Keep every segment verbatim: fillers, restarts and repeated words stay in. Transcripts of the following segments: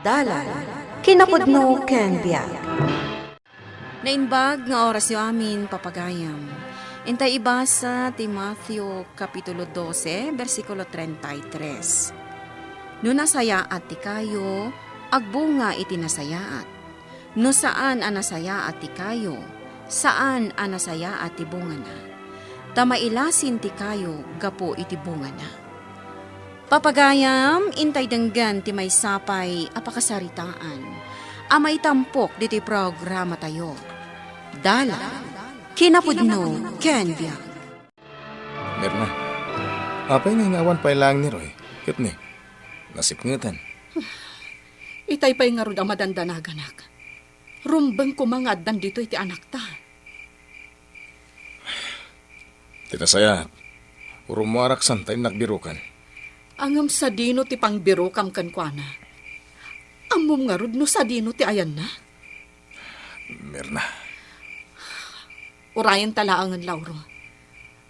Dalan, kinapudno ken biag. Naimbag nga orasyo amin, papagayam. Intay ibasa ti Matthew Kapitulo dose, bersikulo treinta y tres. No nasayaat ti kayo, agbunga iti nasayaat. No saan a nasayaat ti kayo, saan a nasayaat ti bungana. Ta mailasin ti kayo gapu iti bungana. Papagayam, intay denggen ti maysa pay a pakasaritaan a maitampok ditoy programatayo. Dalan, kinapudno, ken biag. Mirna, apay nga awan pay laeng ni Roy? Ket ni, nasipngetan. Itay pay ngarud a madandanaganak. Rumbeng koma nga addan ditoy ti anakta. Ti nasayaat, rummuarak saan ta innak birokan. Ngem sadino ti pangbirokam kenkuana? Ammom ngarud no sadino ti ayanna? Mirna. Urayenta laengen, Lauro.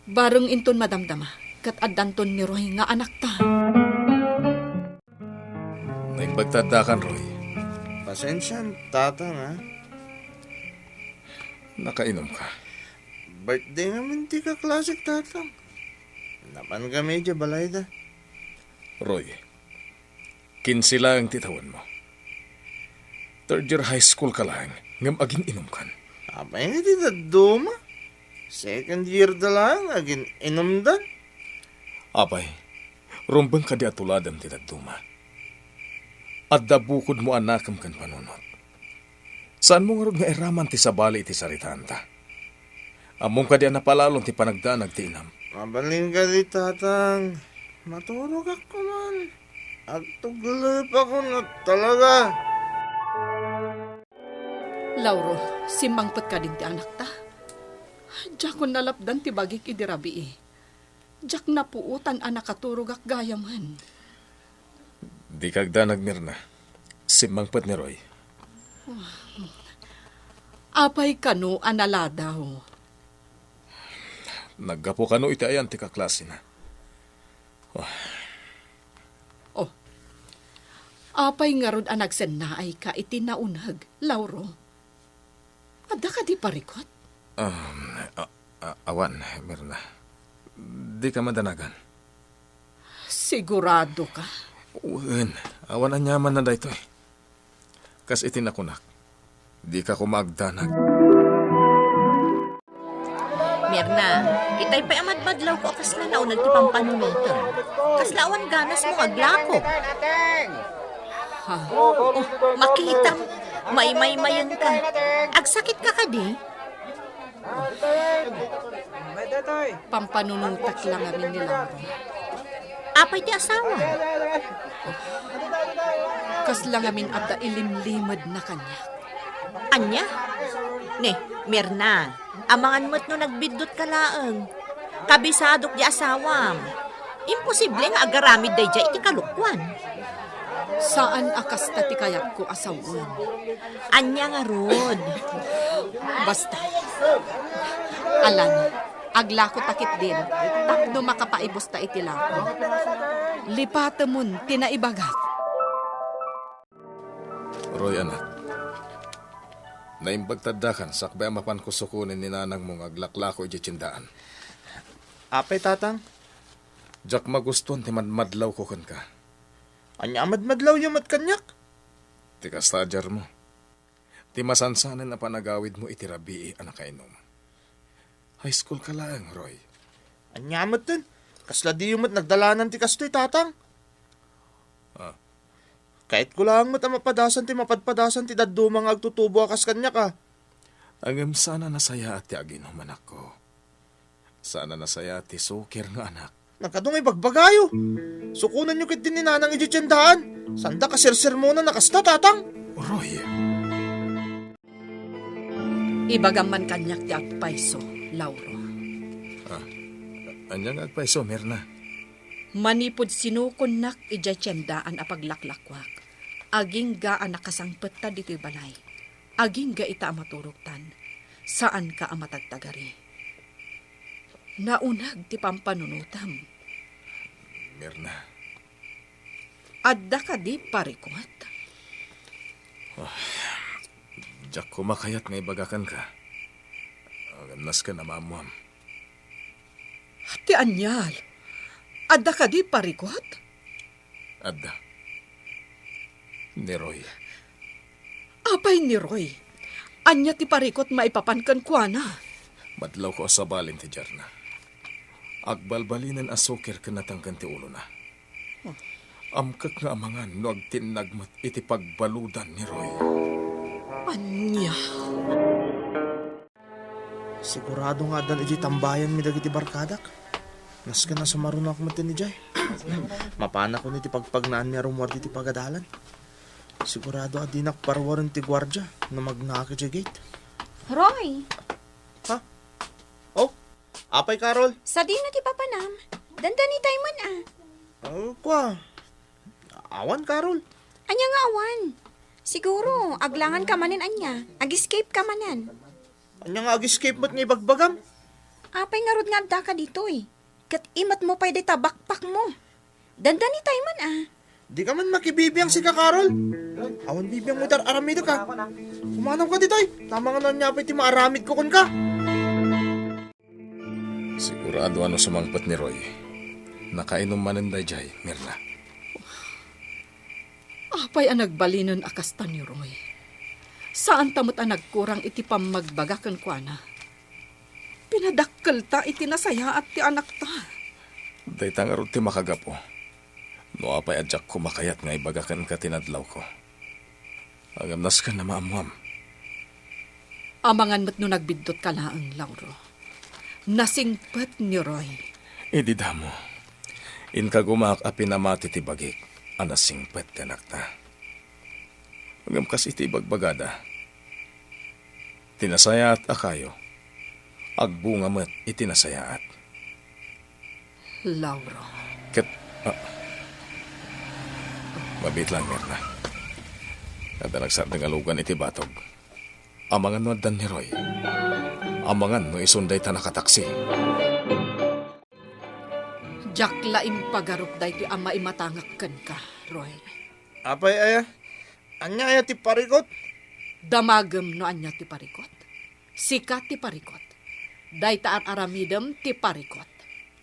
Bareng inton madamdama, ket addanton ni Roy nga anakta. Naimbag ta addakan, Roy. Pasensian, Tatang, a. Nakainom ka. Birthday ngamin ti kaklasek, Tatang. Napan kami idiay balayda. Roy, kinse laeng ti tawenmo. Third year high school ka laeng, ngem agin-inumkan. Apay nga ti dadduma? Second year da laeng, agin-inumdan. Apay, rumbeng kadi a tuladem ti dadduma? Adda bukodmo a nakem ken panunot. Saanmo ngarud nga iraman ti sabali iti saritaanta? Ammom kadi a napalalon ti panagdanag ti inam? Mabalin kadi, Tatang. Maturogak koman. Agtuglepakon talaga. Lauro, simmangpet kadin ti anakta? Diakon nalapdan ti bagik idi rabii. Diak napuotan a nakaturogak gayamen. Dika agdanag, Mirna. Simmangpet ni Roy. Apay kano a naladaw? Naggapu kano iti ayan ti kaklasina. Oh. Apay ngarud a nagsennaayka iti nauneg, Lauro? Adda kadi parikut? Um, a-, a-, awan, Mirna. Dika madanagan. Sigurado ka? Wen, awan aniamanna daytoy. Kas iti nakunak, dika koma agdanag. Mirna, itay pay a madmadlawko a kasla nauneg ti pampanunotem. Kasla awan ganasmo nga aglako. Ha? Oh, makitam, maymaymayenka. Agsakit ka kadi? Pampanunotek la ngamin ni Lauro. Apay ti asawa? Kasla ngamin adda ilimlimedna kaniak. Ania? Ne, Mirna, amangan met no nagbiddut ka laeng. Kabisadok di asawam. Imposible nga agaramid daydiay iti kalokuan. Saan a kasta ti kayatko a sawen. Ania ngarud? Basta. Alan, aglako ta ketdin tapno makapaibusta iti lako. Lipatemon ti naibagak. Roy, anak. Naimbag ta addakan sakbay a mapanko sukonen ni nanangmo nga aglaklako idiay tiendaan. Apay, Tatang? Diak magustuan ti madmadlawko kenka. Ania a madmadlawyo met kaniak? Ti kasta a diarmo. Ti masansanen a panagawidmo iti rabii a nakainom. High school ka laeng, Roy. Ania metten? Kasla diyo met nagdalanan ti kastoy, Tatang? Ah. Kayatko laeng met a mapadasan ti mapadpadasan ti dadduma nga agtutubo a kas kaniak, a. Ngem saan a nasayaat ti aginom, anakko. Saan a nasayaat ti suker nga anak. Nagkadto nga ibagbagayo. Sukonenyo ketdin ni nanang idiay tiendaan. Saanda kasersermonan a kasta, Tatang. Roy. Ibagam man kaniak ti agpayso, Lauro. Ah, ania nga agpayso, Mirna? Manipud sinukonnak idiay tiendaan a paglaklakuak, agingga a nakasangpetta ditoy balay, agingga ita a maturogtan, saanka a matagtagari. Nauneg ti pampanunotam. Mirna. Adda kadi parikut? Diak koma kayat nga ibaga kenka. Ngem nasken a maammuam. Ti anial, adda kadi parikut? Adda. Ni Roy. Apay ni Roy? Ania ti parikut maipapan kenkuana? Madlawko a sabali ti diarna. Agbalbalinen a sukir ken natengken ti ulona. Amkek nga amangan no agtinnag met iti pagbaludan ni Roy. Ania? Sigurado nga addan idiay tambayanmi dagiti barkadak. Nasken a sumarunoak met idiay. Mapanakon iti pagpagnaanmi a rummuar iti pagadalan. Sigurado a dinak paruaren ti guardia no magnaka idiay gate. Roy! Ha? Oh? Apay, Carol? Sadino ti papanam? Dandanitay man, a. Oh, kua. Awan, Carol. Ania nga awan? Siguro, aglangan ka manen ania? Ag-escape ka manen? Ania nga ag-escape met nga ibagbagam? Apay ngarud nga addaka ditoy? Ket imetmo pay dayta backpackmo. Dandanitay man, a. Dika man makibibiang sika, Carol. Awan bibiangmo ti ar-aramidek, a. Umanawka ditoy. Tama nga no ania pay ti maaramidko kenka. Sigurado a no sumangpet ni Roy, nakainom manen daydiay, Mirna. Apay a nagbalinen a kasta ni Roy? Saanta met a nagkurang iti pammagbaga kenkuana. Pinadakkelta iti nasayaat ti anakta. Dayta ngarud ti makagapu. No apay a diak koma kayat nga ibaga kenka ti nadlawko. Ngem nasken a maammuam. Amangan met no nagbiddutka laeng, Lauro. Nasingpet ni Roy. Idi damo, inkagumaak a pinamati ti bagik a nasingpet ti anakta. Ngem kas iti ibagbagada, ti nasayaat a kayo, agbunga met iti nasayaat. Lauro. Ket, ah, mabiit lang, Mirna. Adda nagsardeng a lugan iti batog. Amangan no addan ni Roy. Amangan no isun dayta nakataksi. Diak la impagarup daytoy a maimatangak kenka, Roy. Apay aya? Ania aya ti parikut? Damagem no ania ti parikut. Sika ti parikut. Dayta ar-aramidem ti parikut.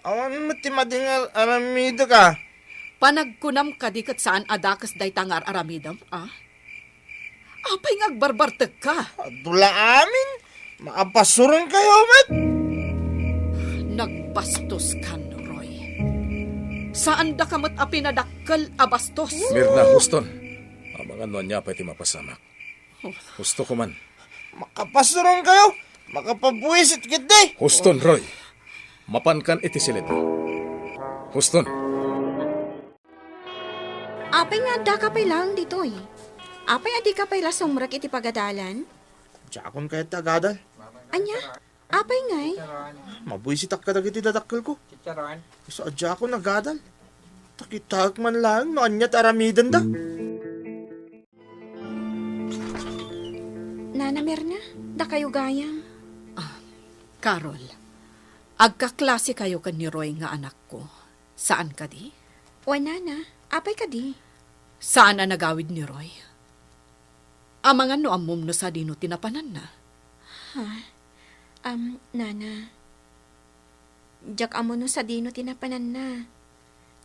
Awan met ti madi nga ar-aramidek, a. Panagkunam kadi ket saan a dakes dayta nga ar-aramidem, a? Apay nga agbarbartekka? Adu la amin. Makapasureng kayo met. Nagbastos kan, Roy. Saan da ka met a pinadakkel a bastos. Mirna, huston. Amangan no ania pay ti mapasamak. Husto ko man. Makapasureng kayo. Makapabuisit ketdi. Huston, Roy. Mapankan iti silidmo. Huston. Apay nga adda ka pay laeng ditoy? Apay a di ka pay la sumrek iti pagadalan? Diakon kayat ti agadal. Ania? Apay ngay? Mabuisitak kadagiti dadakkelko. Isu a diakon agadal. Ta kitaek man laeng no ania ti aramidenda. Nana Mirna, dakayo gayam. Ah, Carol, agkaklase kayo ken ni Roy nga anakko. Saan kadi? Wen, nana, apay kadi? Saan a nagawid ni Roy. Amangan no ammom no sadino ti napananna. Ha? Am, nana, diak ammo no sadino ti napananna.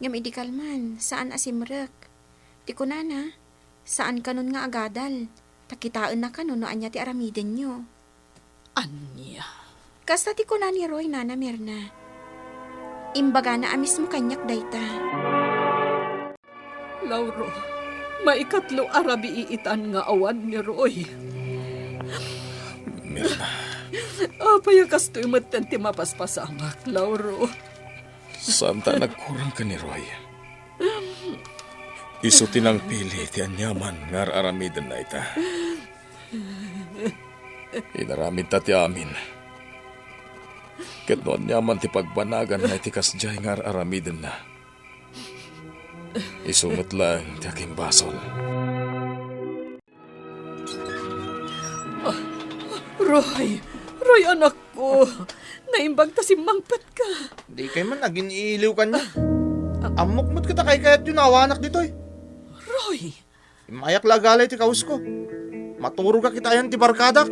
Ngem idi kalman, saan a simrek. Ti kunana, saan kanon nga agadal, ta kitaenna kanon no ania ti aramidenyo. Ania? Kasta ti kuna ni Roy, Nana Mirna. Imbagana a mismo kaniak dayta. Lauro, maikatlo a rabii itan nga awan ni Roy. Mirna. Apay a kastoy metten ti mapaspasamak, Lauro? Saanta a nagkurang ken ni Roy. Isu ti nangpili ti aniaman nga ar-aramidenna ita. Inaramidta ti amin. Ket no aniaman ti pagbanaganna iti kasdiay nga ar-aramidenna, isu met laeng ti agimbasol. Ah, Roy! Roy, anakko! Naimbag ta simmangpetka. Dikay man agin-iliw kaniak. Ah. Ammok met ket a kaykayatyo nga awanak ditoy. Roy! Immayak la agalay ti kawusko. Maturogak ita ayan ti barkadak.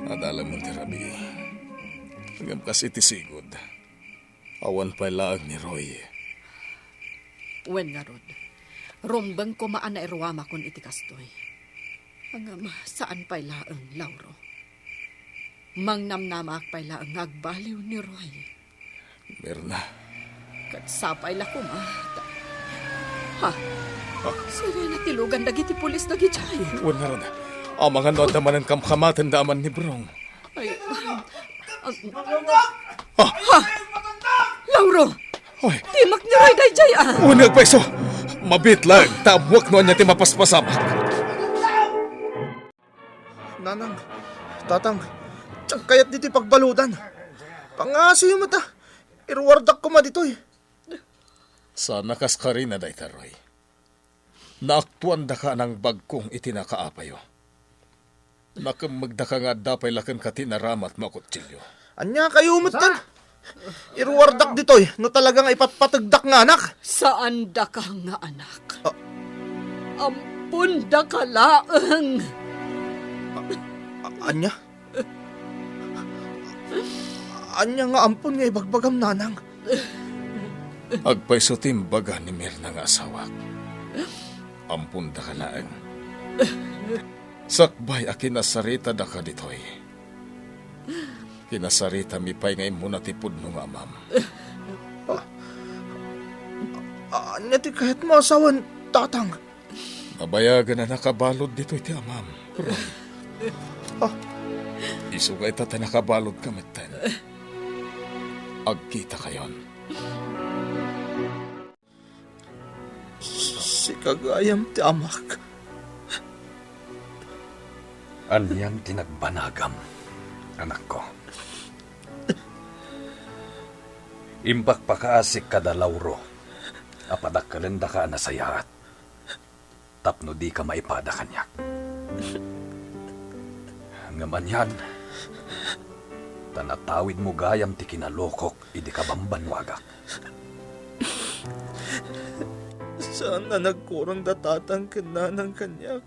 Adda la met ti rabii. Ngem kas iti sigud, awan pay laeng ni Roy. Wen ngarud, rumbeng koma a nairuamakon iti kastoy. Ngem saan pay laeng, Lauro. Mangnamnamaak pay laeng nga agbaliw ni Roy. Mirna. Ket sapay la koma. Ha? Ah. Sirena ti lugan dagiti pulis dagidiay. Wen ngarud, amangan no adda manen kamkamatenda a mannibrong. Ay, ah, ah. Ha? Lauro! Oy. Timek ni Roy daydiay, ah. Wen agpayso. Mabiit laeng, ta ammoak no ania ti mapaspasamak. Nanang, tatang, diak kayat ditoy pagbaludan. Pangngaasim met a, iruardak koma ditoy. Saan a kas karina dayta, Roy. Naaktuandaka a nangbagkong iti nakaapayo. Nakemmegdaka nga adda pay la kenka ti inaram a makutsilio. Ania kayo met, tan? Iruardak ditoy no talaga nga ipatpategdak nga anak. Saandaka nga anak. Ah. Ampondaka laeng. A-, a-, ania? Ania nga ampon nga ibagbagam, nanang? Agpayso ti imbaga ni Mirna nga asawak. Ampondaka laeng. Sakbay a kinasaritadaka ditoy, kinasaritami pay nga immuna ti pudno nga amam. Ah, ania ti kayatmo a sawen, tatang? Nabayagen a nakabalud ditoy ti amam, Roy. Ah. Isu nga ita ta nakabaludka metten. Agkitakayon. Sika gayam ti amak. Anian ti nagbanagam, anakko? Impakpakaasik kada Lauro a padakkelendaka a nasayaat tapno dika maipada kaniak. Ngem anian, ta natawidmo gayam ti kinalokok idi kabambannuagak. Saan a nagkurang da tatang ken nanang kaniak.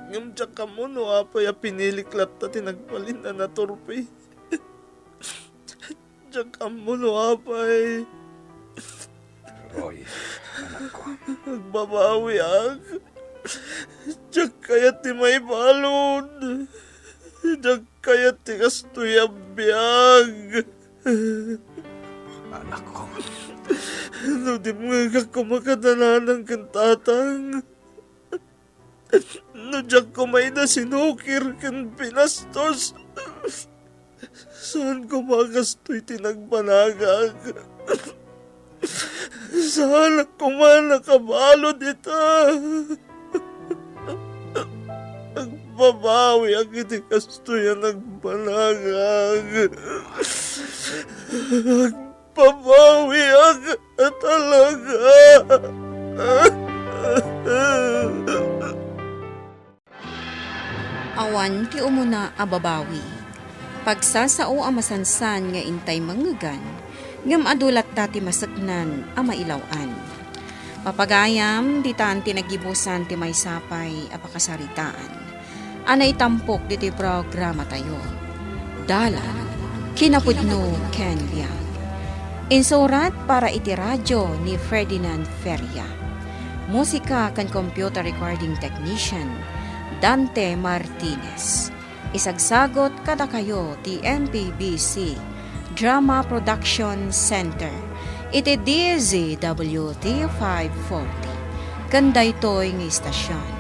Ngem diak ammo no apay a pinilik latta ti nagbalin a naturpi. Diak ammo no apay. Roy, anakko. Agbabawiak. Diak kayat ti maibalud. Diak kayat ti kastoy a biag. Anakko. No dimngegak koma kada nanang ken tatang, no diak koma ida sinukir ken binastos, saan koma a kastoy ti nagbanagak. Saanak koma a nakabalud ita. Agbabawiak iti kastoy a nagbanagak. Agbabawiak a talaga. Awan ti umuna a babawi. Pagsasao a masansan nga intay mangngegan, ngem adu latta ti maseknan a mailaw-an. Papagayam, ditan ti naggibusan ti maysa pay a pakasaritaan a naitampok ditoy programatayo. Dalan, kinapudno ken biag. Insurat para iti radyo ni Ferdinand Feria. Musika ken computer recording technician, Dante Martinez. Isagsagot kadakayo ti M P B C Drama Production Center iti D Z W T five forty ken daytoy nga istasion.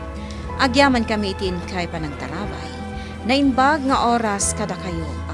Agyamankami iti inkay panangtarabay. Naimbag nga oras kadakayo.